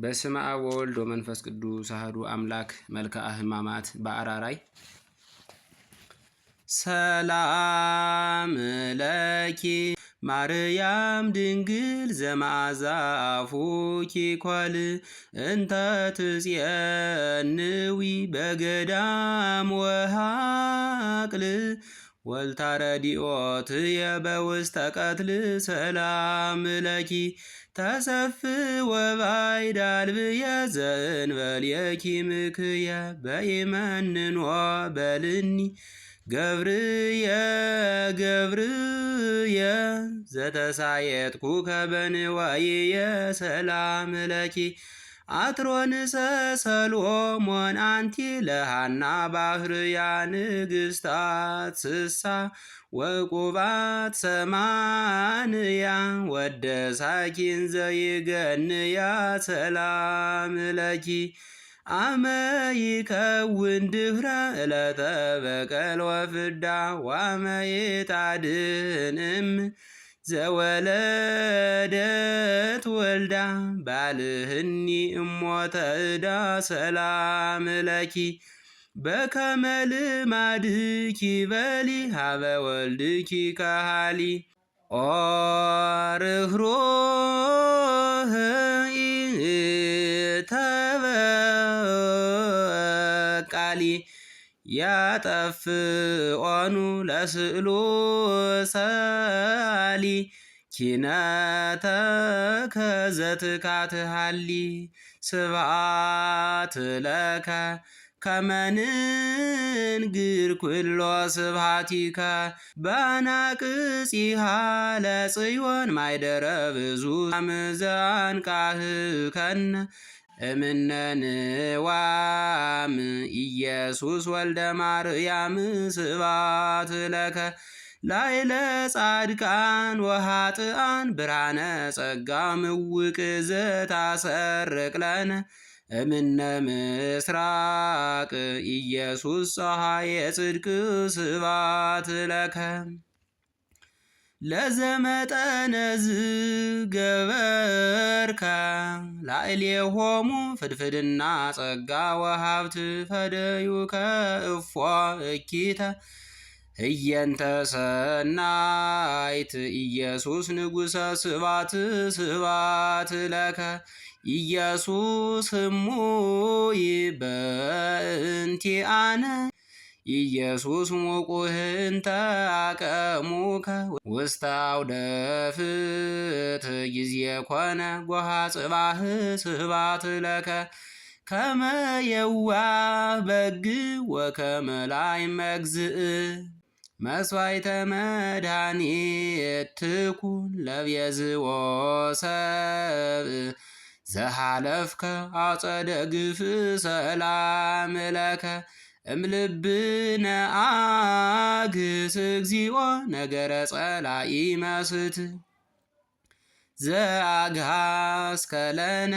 በስመ አብ ወወልድ ወመንፈስ ቅዱስ አሐዱ አምላክ። መልክአ ሕማማት በአራራይ። ሰላም ለኪ ማርያም ድንግል ዘመዓዛ አፉኪ ኳል እንተ ትጽየንዊ በገዳም ወሃቅል ወልታረዲኦትየ በውስተ ቀትል። ሰላም ለኪ ተሰፍ ወባይዳልብየ ዘእንበልየኪ ምክየ በኢመንኖ በልኒ ገብርየ ገብርየ ዘተሳየጥኩ ከበንዋይየ። ሰላም ለኪ አትሮንሰ ሰሎሞን አንቲ ለሃና ባህርያ ንግስታት ስሳ ወቁባት ሰማንያ ወደሳኪን ዘይገንያ። ሰላም ለኪ አመ ይከውን ድህረ ዕለተ በቀል ወፍዳ ዋመ ይታድንም ዘወለደት ወልዳ ባልህኒ እሞተ ዕዳ። ሰላም ለኪ በከመ ልማድኪ በሊ ሀበ ወልድኪ ከሃሊ ኦርህሮህ ተበቃሊ ያጠፍኦኑ ለስእሉ ሰአሊ ኪነተ ከዘትካትሃሊ። ስብዓት ለከ ከመንንግር ኩሎ ስብሃቲከ በናቅጺሃ ለጽዮን ማይደረ ብዙ ምዘአንቃህከነ እምነንዋም ኢየሱስ ወልደ ማርያም። ስብሐት ለከ ላይለ ጻድቃን ወሃጥአን ብርሃነ ጸጋ ምውቅ ዘታሰርቅ ለነ እምነ ምስራቅ ኢየሱስ ፀሐየ ጽድቅ። ስብሐት ለከ ለዘመጠነ ዝገበርከ ላዕሌሆሙ ፍድፍድና ጸጋ ወሀብት ፈደዩከ እፎ እኪተ ህየንተ ሰናይት ኢየሱስ ንጉሰ ስባት። ስባት ለከ ኢየሱስ ህሙይ በእንቲአነ ኢየሱስ ሙቁህንተ አቀሙከ ውስተ አውደ ፍትሕ ጊዜ ኮነ ጎሃ ጽባህ። ስባት ለከ ከመ የዋህ በግ ወከመ ላይ መግዝእ መስዋዕተ መድኃኒት ትኩን ለብየዝዎ ሰብእ ዘሃለፍከ አጸደ ግፍ። ሰላም ለከ እምልብነ አግስ እግዚኦ ነገረ ጸላኢ መስት ዘአግሃስከለነ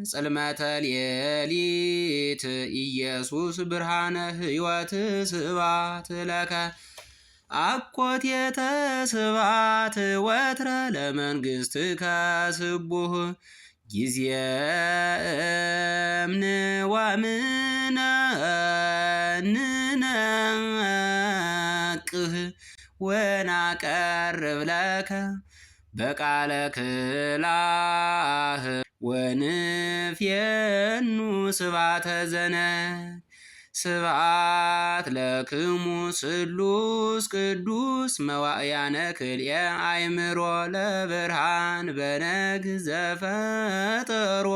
ጽልመተ ሌሊት ኢየሱስ ብርሃነ ሕይወት። ስብሐት ለከ አኮቴተ ስብሐት ወትረ ለመንግሥትከ ስቡህ ጊዜ እምንዋምነ ንነቅህ ወናቀርብ ለከ በቃለ ክላህ ወንፍየኑ ስብሐተ ዘነግ። ስብሐት ለክሙ ስሉስ ቅዱስ መዋእያነ ክልኤ አእምሮ ለብርሃን በነግ ዘፈጠሮ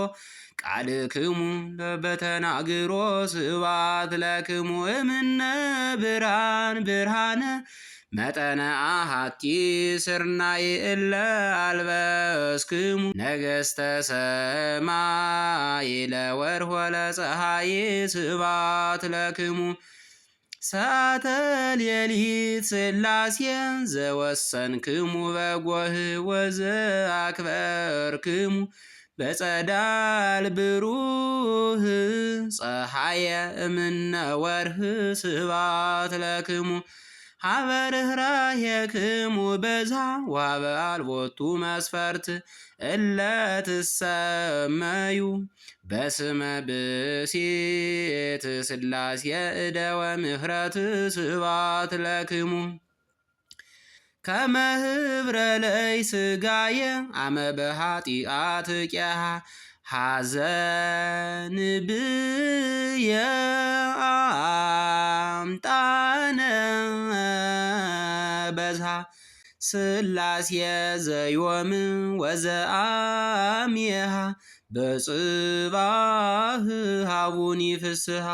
ቃልክሙ ለበተናግሮ። ስብሐት ለክሙ እምነ ብርሃን ብርሃነ መጠነ አሃቲ ስርናይ እለ አልበስክሙ ነገስተ ሰማይ ለወርኅ ወለፀሐይ። ስብሐት ለክሙ ሰዓተ ሌሊት ሥላሴ ዘወሰንክሙ በጎህ ወዘአክበርክሙ በጸዳል ብሩህ ፀሐየ እምነ ወርህ። ስብሐት ለክሙ ሀበ ርኅራኄክሙ በዝኀ ወሀበ አልቦቱ መስፈርት እለ ትሰመዩ በስመ ብእሲት ሥላሴ እደወ ምሕረት ስብሐት ለክሙ። ከመ ኅብረ ለይ ሥጋየ አመ በኃጢአት ቂሃ ሐዘን ብየ አምጣነ በዝሃ ሥላሴ ዘዮም ወዘአምየሃ በጽባህ ሀቡኒ ፍስሃ።